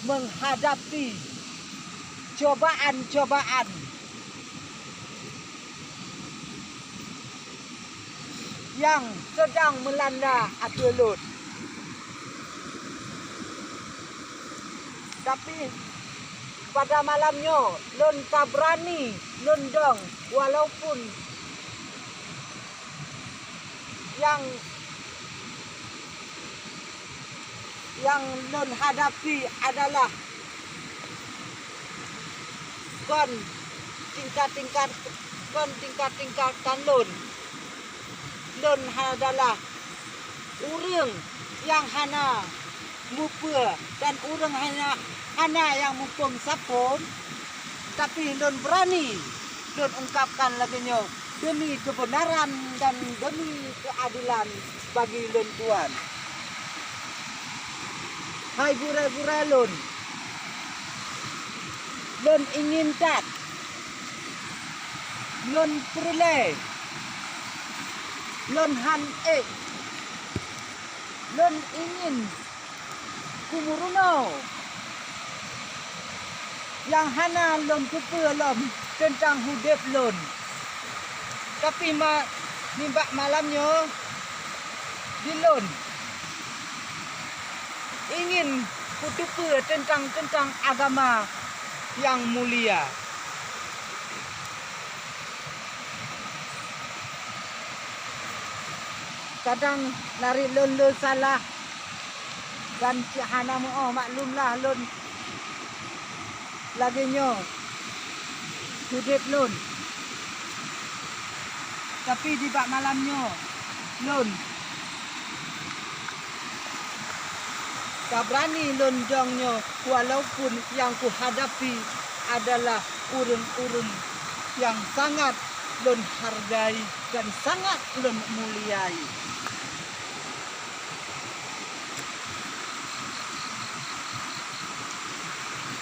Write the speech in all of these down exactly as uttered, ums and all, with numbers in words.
menghadapi cobaan-cobaan yang sedang melanda ateueh lôn. Tapi pada malam nyoe lôn ka beurani lôn dong, walaupun nyang, nyang lôn hadapi adalah kon tingkat-tingkat, kon tingkat-tingkatan lôn. Lôn adalah ureuëng nyang hana mupeue dan ureuëng hana, hana nyang muphom saphom, tapi lôn beurani lôn ungkapkan lagée nyoe deumi keubeunaran dan deumi keuadelan bagi lôn tuan. Hai gurée-gurée lôn, lôn ingin that, lôn peureulée, lôn han ék, lôn ingin kumeurunoe nyang hana lôn teupeue lom teuntang udeb lôn. Tapi ma-, nibak malam nyoe, di lôn ingin kuteupeue teuntang, teuntang agama nyang mulia. Kadang narit lôn le salah dan cit hana meuoh, maklumlah lôn lagée nyoe udeb lôn. Tapi dibak malam nyoe lôn ka beurani lôn dong nyoe, walaupun nyang kuhadapi adalah ureuëng-ureuëng nyang sangat lôn hargai dan sangat lôn muliai.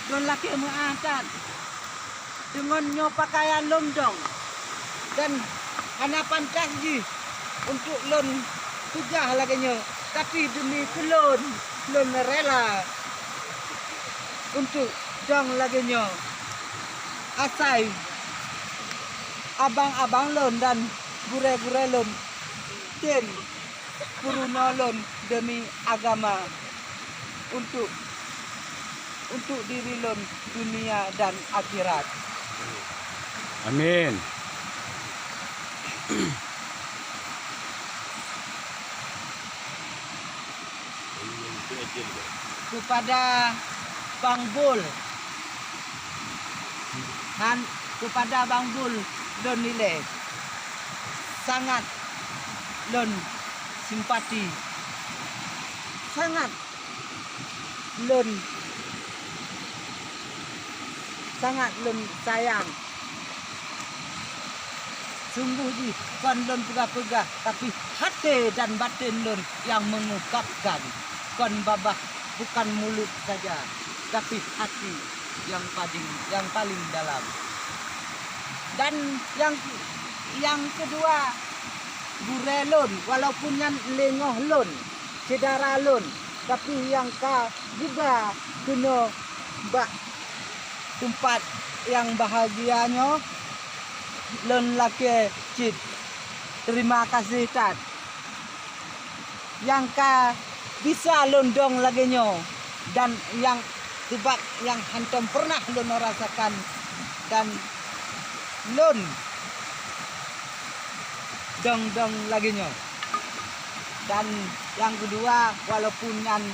Lôn lakée meuáh that deungon nyoe peukayan lôn dong, dan hana pantas jih untuk lôn peugah lagée nyoe, tapi deumi keu lôn, lôn rela untuk dong lagée nyoe. Asai abang-abang lôn dan gurée-gurée lôn tem peurunoe lôn deumi agama untuk, untuk diri lôn dunia dan akhirat. Amin. Kepada Bang Bul, han, kepada Bang Bul lôn ilée sangat lôn simpati, sangat lôn, sangat lôn sayang. Sungguh jih kon lôn peugah-peugah, tapi até dan batén lôn nyang meungungkapkan. Kon babah, bukan mulut saja, tapi hati nyang paling, nyang paling dalam. Dan nyang, nyang keudua, gurée lôn, walaupun nyan leungoh lôn, syedara lôn, tapi nyang ka jiba keunoe bak teumpat nyang bahagia nyoe, lôn lakée cit terima kasih that nyang ka bisa lôn dong lagée nyoe, dan nyang sabab nyang hántom peureunah lôn rasakan, dan lôn dong-dong lagée nyoe. Dan nyang keudua, walaupun nyan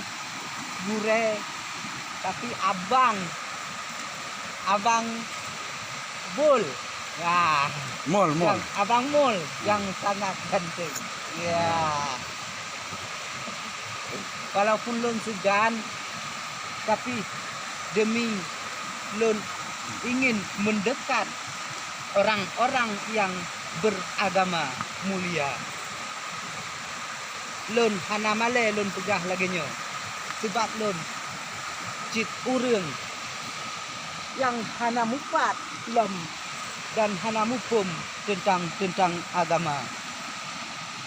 gurée, tapi abang, abang Bul. Ya. Mul, Mul. Yang, abang Mul yang sangat ganteng. Ya. Walaupun lôn seugan, tapi demi lôn ingin mendekat orang-orang yang beragama mulia. Lôn hana malée lôn peugah lagée nyoe, sabab lôn cit ureuëng nyang hana mupat lom dan hana muphom teuntang, teuntang agama.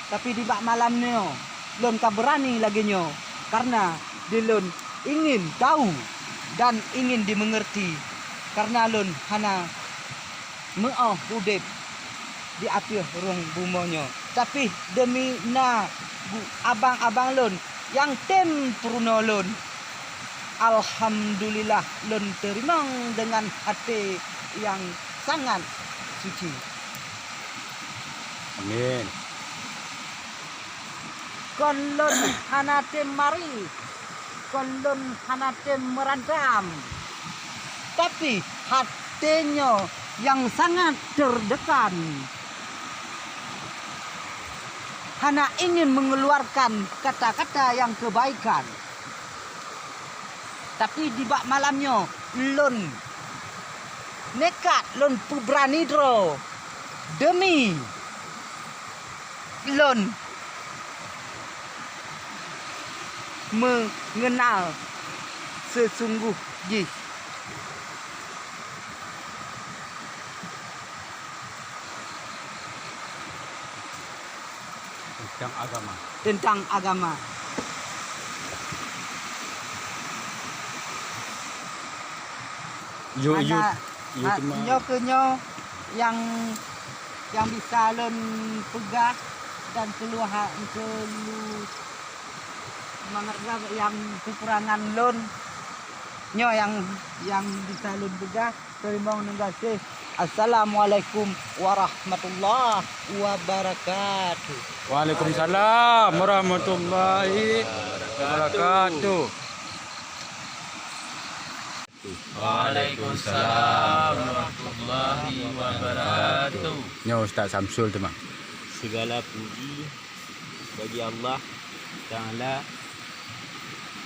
Tapi dibak malam nyoe lôn ka beurani lagée nyoe, karna di lôn ingin tahu dan ingin dimengerti, karena lôn hana meu'oh udeb di ateueh rhueng bumoe nyoe. Tapi demi na gu-, abang-abang lôn nyang tem peurunoe lôn, alhamdulillah, lôn teurimong deungon até nyang sangat suci. Amin. Kon lôn hana tem marit, kon lôn hana tem meurandam, tapi até nyoe nyang sangat tertekan, hana ingin mengeluarkan kata-kata nyang kebaikan. Tapi di bak malam nyoe, lôn nekat, lôn peubrani droe demi lôn meungenal seusunggoh jih. Tentang agama. Tentang agama. Yuk, yuk, hana, yuk, ha, cuma nyoe keuh nyoe nyang, nyang bisa lôn peugah dan keuluha-, keulu-, mangat nyang keukurangan lôn. Nyoe nyang, nyang bisa lôn peugah. Teurimong gaséh. Assalamualaikum warahmatullahi wabarakatuh. Waalaikumsalam warahmatullahi wabarakatuh. Waalaikumsalam warahmatullahi wabarakatuh. Nyoe Ustaz Samsul teuma. Segala puji bagi Allah Taala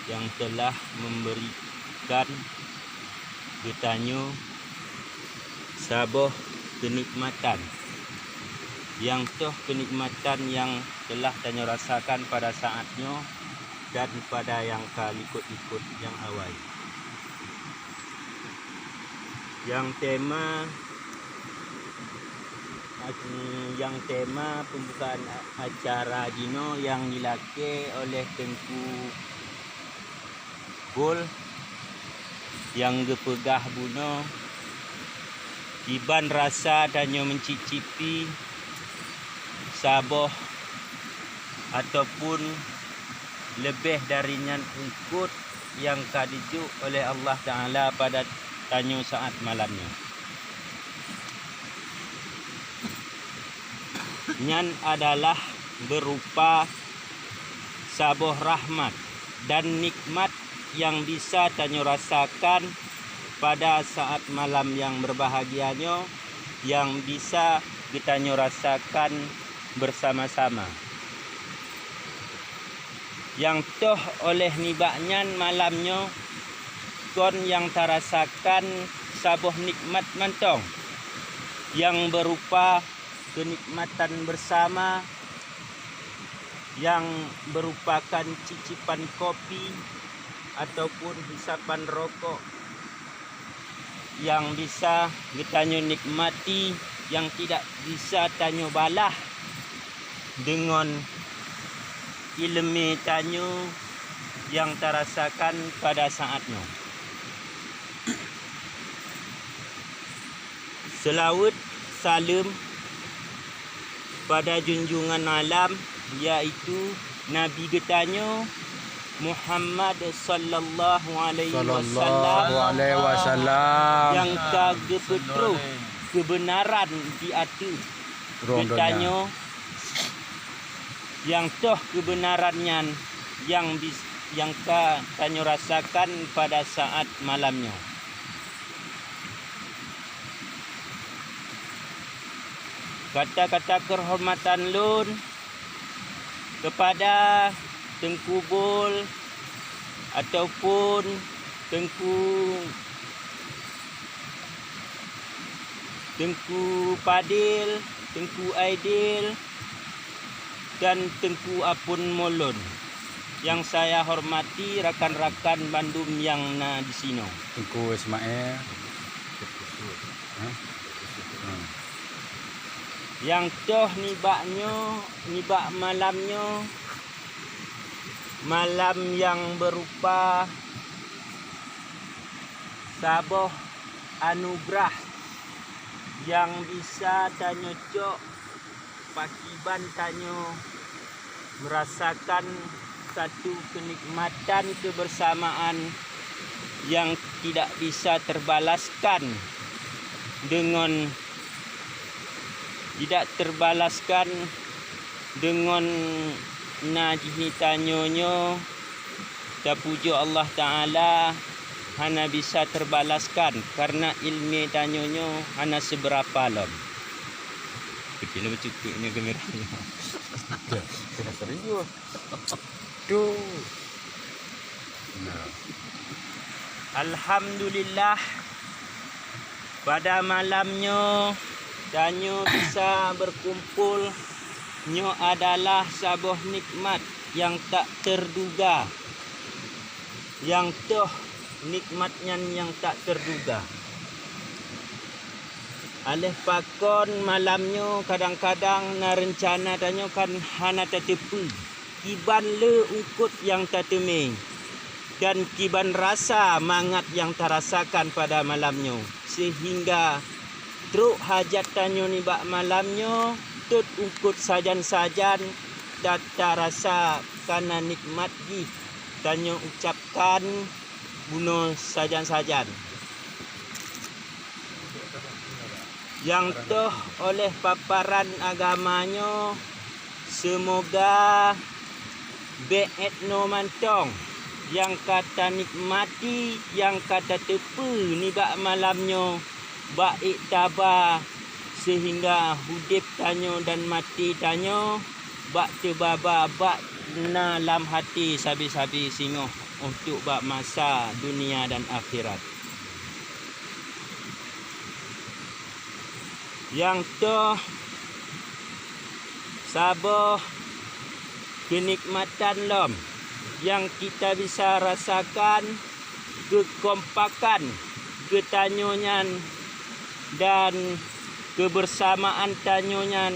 yang telah memberikan geutanyoe saboh keunikmatan, nyang toh keunikmatan nyang telah tanyoe rasakan pada saat nyoe dan pada nyang ka likot-likot nyang awai. Nyang tema, nyang tema pembukaan a-, acara jinoe nyang dilakée oleh Teungku Bol nyang geupeugah bunoe, kiban rasa tanyoe meucicipi saboh ataupun leubeh dari nyan eungkôt nyang ka jijok oleh Allah Taala pada tanyoe saat malam nyoe. Nyan adalah beurupa saboh rahmat dan nikmat nyang bisa tanyoe rasakan pada saat malam nyang beubahgia nyoe, nyang bisa geutanyoe rasakan beusama-sama. Nyang toh oleh nibak nyan malam nyoe kon nyang tarasakan saboh nikmat mantong, nyang beurupa keunikmatan beusama, nyang beurupakan cicipan kopi ataupun hisapan rokok nyang bisa geutanyoe nikmati, nyang tidak bisa tanyoe balah deungon ileumé tanyoe nyang tarasakan pada saat nyoe. Seulaweuet saleuem pada junjungan alam, yaitu Nabi geutanyoe Muhammad sallallahu alaihi wasallam, sallallahu alaihi wasallam, nyang ka geupeutroh keubeunaran di ateueh geutanyoe, nyang toh keubeunaran nyan nyang bis-, nyang ka tanyoe rasakan pada saat malam nyoe. Kata-kata keuhormatan lôn keupada Teungku Bol ataupun Teungku, Teungku Padil, Teungku Aidil, dan Teungku Apun Molon. Nyang saya hormati rakan-rakan bandum nyang na disinoe. Teungku Ismail. Hah? Hmm. Nyang toh nibak nyoe, nibak malam nyoe, malam nyang beurupa Saboh anugeurah nyang bisa tanyoe cok pakiban tanyoe meurasakan satu keunikmatan keubeursamaan nyang tidak bisa teubalaskan deungon, tidak teubalaskan deungon na jih tanyoe nyoe tapujoe Allah Ta'ala hana bisa teubalaskan, kareuna ileumé tanyoe nyoe hana seubeurapa lom. Keucil bacut nyoe kamera nyoe. Kena serius. Tuh. Nah. Alhamdulillah, pada malam nyoe tanyoe bisa beukumpul. Nyoe adalah saboh nikmat nyang tak teuduga, nyang toh nikmat nyan nyang tak teuduga. Aléh pakon malam nyoe kadang-kadang na reuncana tanyoe kan hana tateupeue. Kiban le eungkot nyang tateumé, dan kiban rasa mangat nyang tarasakan pada malam nyoe, seuhingga trok hajat tanyoe nibak malam nyoe, tot eungkot sajan-sajan, dan tarasa kana nikmat jih tanyoe ucapkan bunoe sajan-sajan. Nyang toh oleh paparan agama nyoe, seumoga bék 'et noe mantong nyang ka tanikmati, nyang ka tateupeue nibak malam nyoe bak ék taba, seuhingga udeb tanyoe dan maté tanyoe bak teubaba bak na lam até sabe-sabe singoh untuk bak masa dunia dan akhirat. Nyang toh saboh keunikmatan lom nyang kita bisa rasakan, keukompakan geutanyoe nyan dan keubeursamaan tanyoe nyan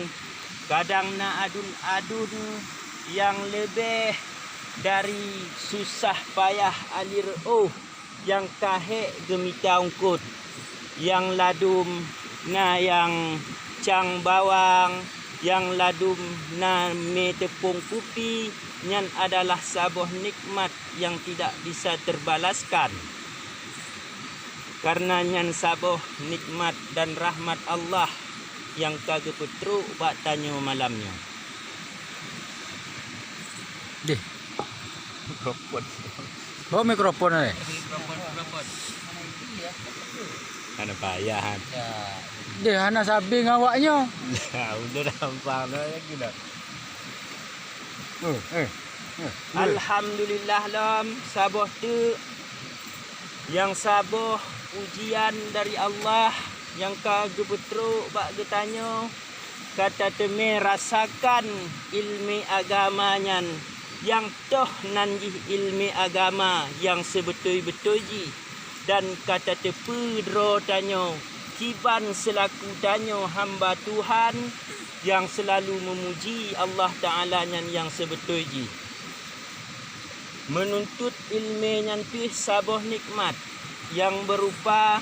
kadang na adun-adun nyang leubeh dari susah payah alireuoh nyang ka hék geumita eungkot, nyang ladum na nyang cang bawang, nyang ladum na mé teupông kupi, nyan adalah saboh nikmat nyang tidak bisa teubalaskan. Kareuna nyan saboh nikmat dan rahmat Allah nyang ka geupeutrok bak tanyoe malam nyoe. Deh. Mikrofon. Oh, mikrofon, eh. Mikrofon, mikrofon. Hana payah, han. Ya. Deh, hana sabe ngon awaknyoe. Ya, udah gampang dah lagi dah. Eh, eh, eh. Alhamdulillah lom, saboh teuk nyang saboh pujian dari Allah nyang ka geupeutrok bak geutanyoe. Ka tateumé rasakan ileumé agama nyan, nyang toh nan jih ileumé agama nyang seubeutôi-beutôi jih, dan ka tateupeue droe tanyoe kiban seulaku tanyoe hamba Tuhan nyang seulalu meumuji Allah Ta'ala nyan nyang seubeutôi jih. Meununtut ileumé nyan pih saboh nikmat nyang beurupa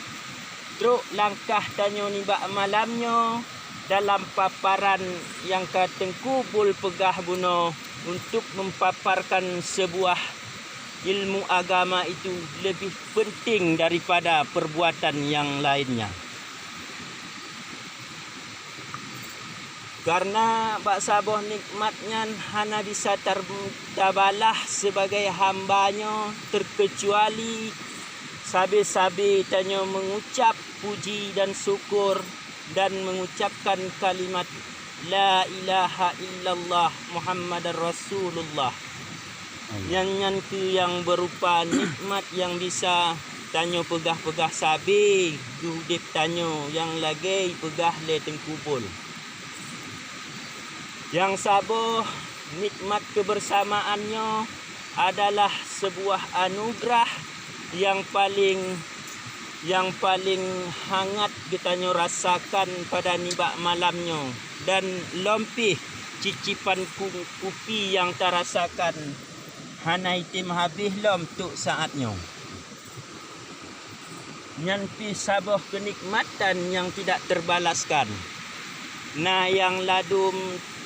trok langkah tanyoe nibak malam nyoe dalam paparan nyang ka Teungku Bul peugah bunoe untuk meupaparkan seubuah ilmu agama itu leubeh peunténg daripada peurbuatan nyang laén nyan. Kareuna bak saboh nikmat nyan hana bisa tar-, tabalah sibagoe hamba nyoe, teukeucuali sabe-sabe tanyoe meungucab puji dan syukur dan meungucabkan kalimat, "La ilaha illallah Muhammadar Rasulullah." Nyan, nyan kheueh nyang beurupa nikmat nyang bisa tanyoe peugah-peugah sabe geuh udeb tanyoe nyang lagée peugah lé Teungku Bul. Nyang saboh nikmat keubeursamaan nyoe adalah seubuah anugeurah nyang paleng, nyang paleng hangat geutanyoe rasakan pada nibak malam nyoe, dan lom pih cicipan ku-, kupi nyang tarasakan hana item habéh lom tok saát nyoe. Nyan pih saboh keunikmatan nyang tidak terbalaskan. Na nyang ladum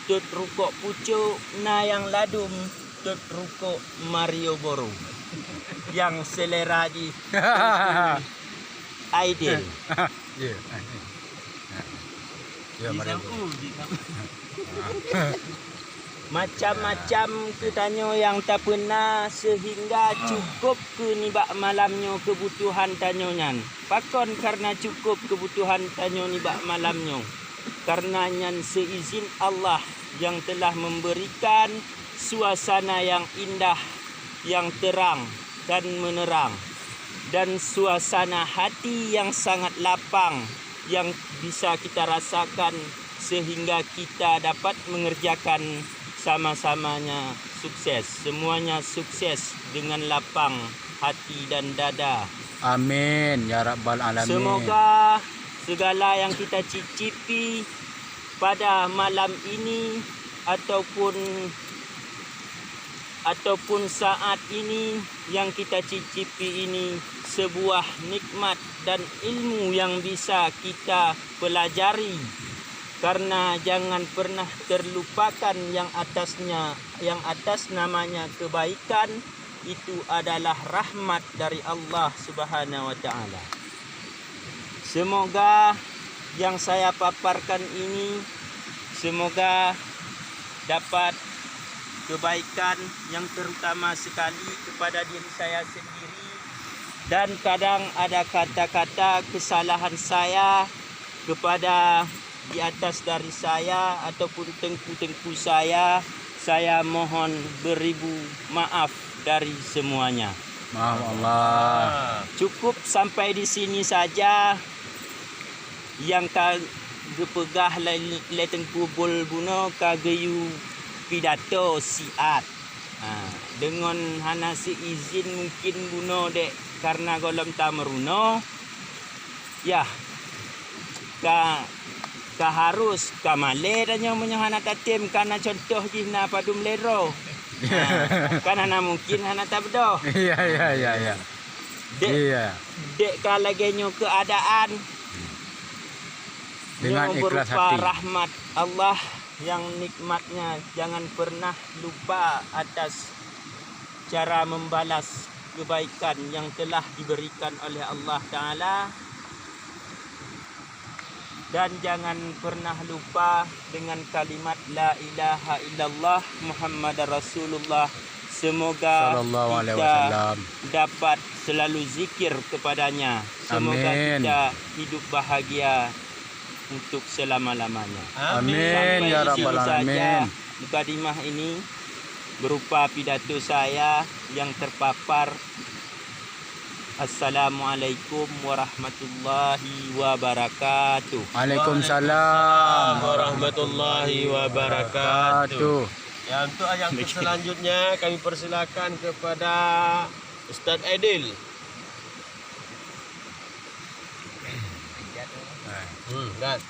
tot rukok pucok, na nyang ladum tot rukok Marlboro. Nyang selera jih Aidil. Ya. Ya, Marlboro. Macam-macam keu tanyoe nyang tapeuna, seuhingga cukôp keu nibak malam nyoe keubutuhan tanyoe nyan. Pakon kareuna cukôp keubutuhan tanyoe nibak malam nyoe? Kareuna nyan seuizin Allah nyang telah memberikan suasana nyang indah, nyang terang dan menerang, dan suasana hati nyang sangat lapang nyang bisa kita rasakan, sehingga kita dapat mengerjakan sama-samanya sukses. Semuanya sukses dengan lapang hati dan dada. Amin, ya rabbal alamin. Semoga segala yang kita cicipi pada malam ini ataupun ataupun saat ini yang kita cicipi ini sebuah nikmat dan ilmu yang bisa kita pelajari, karena jangan pernah terlupakan yang atasnya, yang atas namanya kebaikan, itu adalah rahmat dari Allah Subhanahu wa Ta'ala. Semoga yang saya paparkan ini, semoga dapat kebaikan yang terutama sekali kepada diri saya sendiri, dan kadang ada kata-kata kesalahan saya kepada di atas dari saya ataupun teungku-teungku saya, saya mohon beribu maaf dari semuanya. Maaf Allah. Cukup sampai di sini saja nyang ka geupeugah lé, lé Teungku Bul bunoe ka geuyue pidato siat. Ha, deungon hana seuizin mungkin bunoe dek kareuna gohlom tameurunoe. Yah, ka, ka harus, ka malée tanyoe meunyoe hana tatem, kana contoh jih na padum lé droe. Ha, kan hana mungkin hana tabeudôh. Iya, iya, iya, iya. Dek, iya, dek ka lagée nyoe keuadaan. Dengan nyoe ikhlas berupa hati. Rahmat Allah yang nikmatnya jangan pernah lupa atas cara membalas kebaikan yang telah diberikan oleh Allah Ta'ala. Dan jangan pernah lupa dengan kalimat la ilaha illallah Muhammadar Rasulullah. Semoga sallallahu alaihi wasallam, kita dapat selalu zikir kepadanya. Semoga, amin, kita hidup bahagia untuk selama-lamanya. Amin, sampai ya di sini rabbal alamin, saja mukadimah ini berupa pidato saya yang terpapar. Assalamualaikum warahmatullahi wabarakatuh. Waalaikumsalam warahmatullahi wabarakatuh. Ya, untuk yang selanjutnya kami persilakan kepada Ustaz Aidil. Hmm, kan.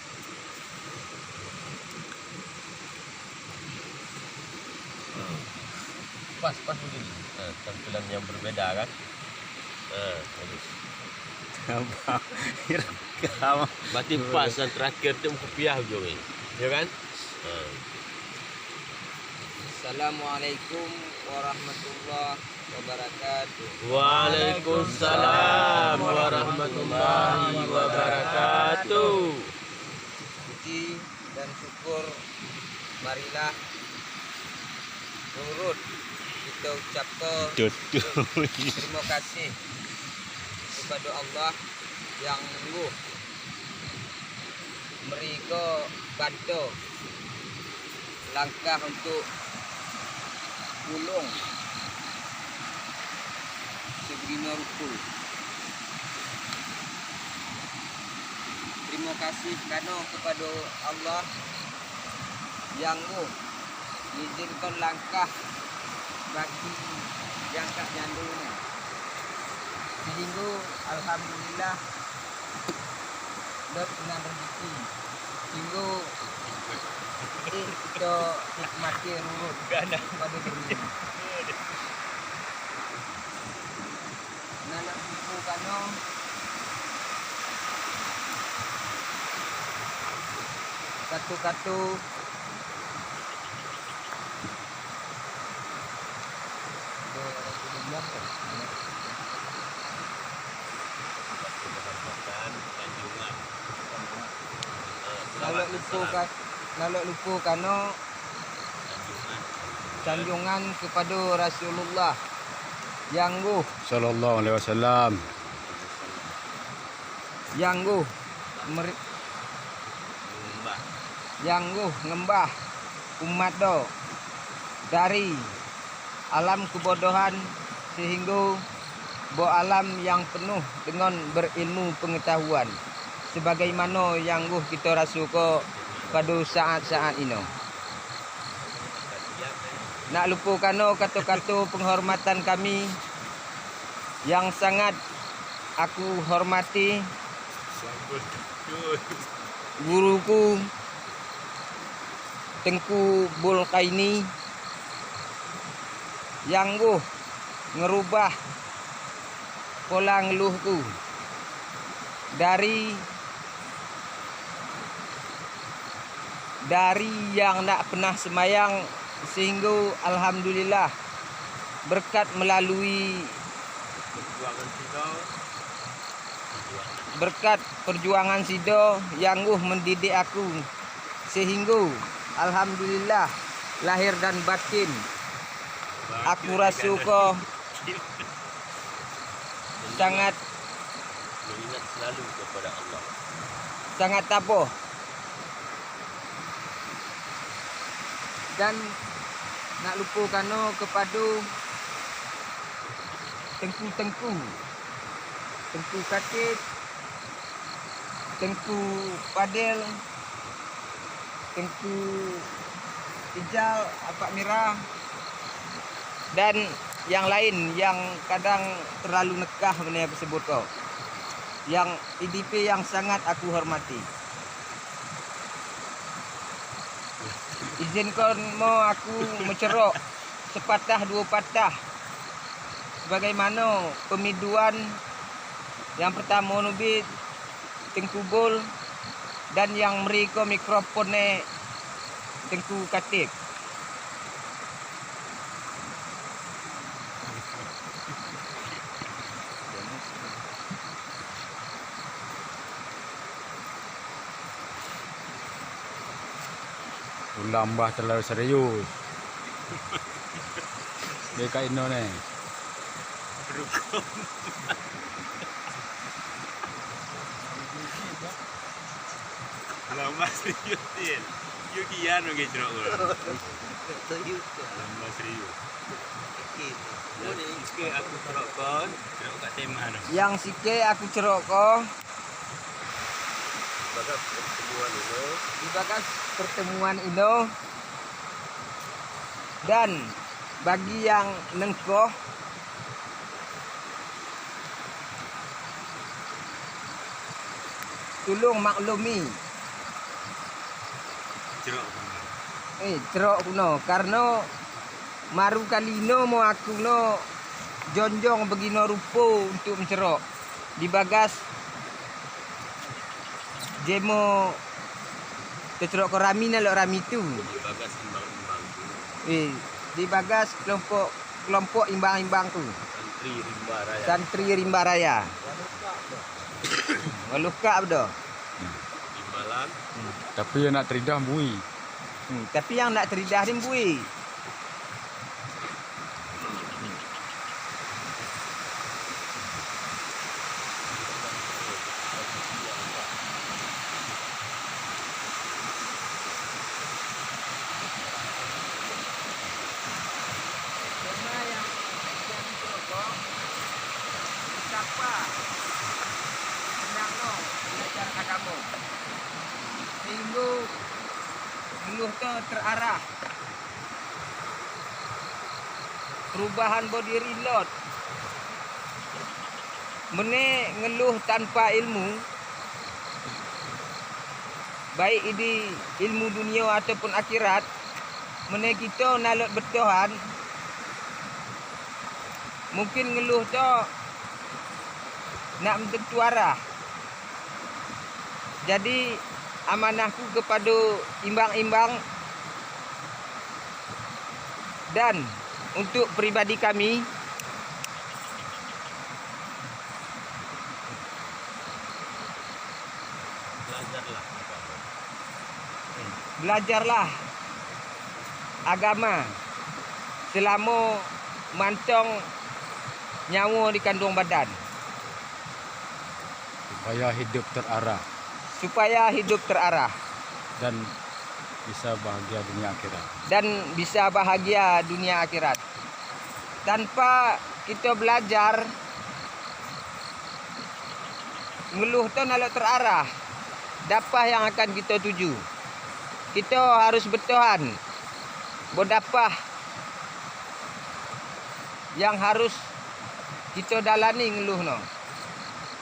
Pas, pas begini. Ha, tampilan yang berbeda kan? Ha, bagus. Apa? Berarti pas yang terakhir tu kupiah ujung ni. Ya kan? Ha. Assalamualaikum warahmatullahi wabarakatuh. Waalaikumsalam warahmatullahi wabarakatuh. Puji dan syukur marilah turut kita ucapkan terima kasih kepada Allah yang sungguh meurugoe bantoe langkah untuk tulông sibeudinoe ruku. Terima kasih kanoe kepada Allah nyang ngôh ngizinkon langkah bagi nyang ka nyan nyoe. Sehingga alhamdulillah, lôn keunan rezeki. Sehingga ék kita nikmati rurot pada dunia. Na lôn peubuet kanoe, Katu-katu. Nalok lupo ka, nalok lupo kano sanjungan kepada Rasulullah nyang guh, sallallahu alaihi wasallam, nyang guh mer-, nyang guh ngeumbah umat do dari alam keubodohan seuhinggo boh alam nyang peunoh deungon beurilmu peungeutahuan, sebagaimano nyang guh kito rasoe ko pado saat-saat inoe. Nak lupo kano kato-kato peunghormatan kami nyang sangat aku hormati, guruku, Teungku Bulkaini, nyang guh ngeurubah pola ngeuluhku dari, dari nyang ndak peunah seumayang seuhinggo alhamdulillah beureukat meulalui beureukat peujuangan sidroe nyang guh meundidik aku seuhinggo alhamdulillah lahé dan batin aku rasoe ko sangat, mengingat selalu kepada Allah, sangat taboh. Dan nak lupo kano keupado teungku-teungku, Teungku Katit, Teungku Padel, Teungku Ijal, Apak Mirah, dan nyang laén nyang kadang teulalu neukah meunyoe kuseubut ko. Nyang I D P nyang sangat aku hormati. Izinkan mo aku meucurok seupatah dua patah sebagaimana peumiduan nyang peurtama neubi Teungku Bul dan nyang meurie ko mikrofon nyoe Teungku Katit. Ulang bah terlalu serius. Dia kat Indo ni. Lama serius, Tin. Yuk kian bagi cerok gua. Serius ke? Lama serius. Okey. Yang sikit aku cerok kon, cerok kat tema tu. Yang sikit aku cerok ko. Di bagas pertemuan inoe. Di bagas pertemuan inoe. Dan bagi nyang neungkoh, tulông maklumi. Cerok. Eh, cerok kuno. Karena maru kali inoe mo aku no jonjong beuginoe rupo untuk meucerok. Di bagas jemo teucerok ko rami na lok rami tu. Di bagas imbang-imbang tu. Eh, di bagas kelompok, kelompok imbang-imbang tu. Santri Rimba Raya. Santri Rimba Raya. Walau kak bedo. Imbalan. Hmm. Tapi yang nak teridah bui. Hmm, tapi yang nak teridah ni bui. Sapa seunang nyoe belajar agama, sehingga ngeuluh teuh terarah perubahan body rilot. Meunyoe ngeuluh tanpa ilmu, baik idi ilmu dunia ataupun akhirat, meunyoe kito nalot beutohan, mungkin ngeuluh to nak meuteuntu arah. Jadi, Amanahku kepada imbang-imbang dan untuk pribadi kami, belajarlah agama selama mantong nyawa di kandung badan. Supaya hidup terarah. Supaya hidup terarah. Dan bisa bahagia dunia akhirat. Dan bisa bahagia dunia akhirat. Tanpa kita belajar, ngeluh tu nalok terarah, dapah yang akan kita tuju. Kita harus bertahan, berdapah yang harus kita dalani ngeluh no.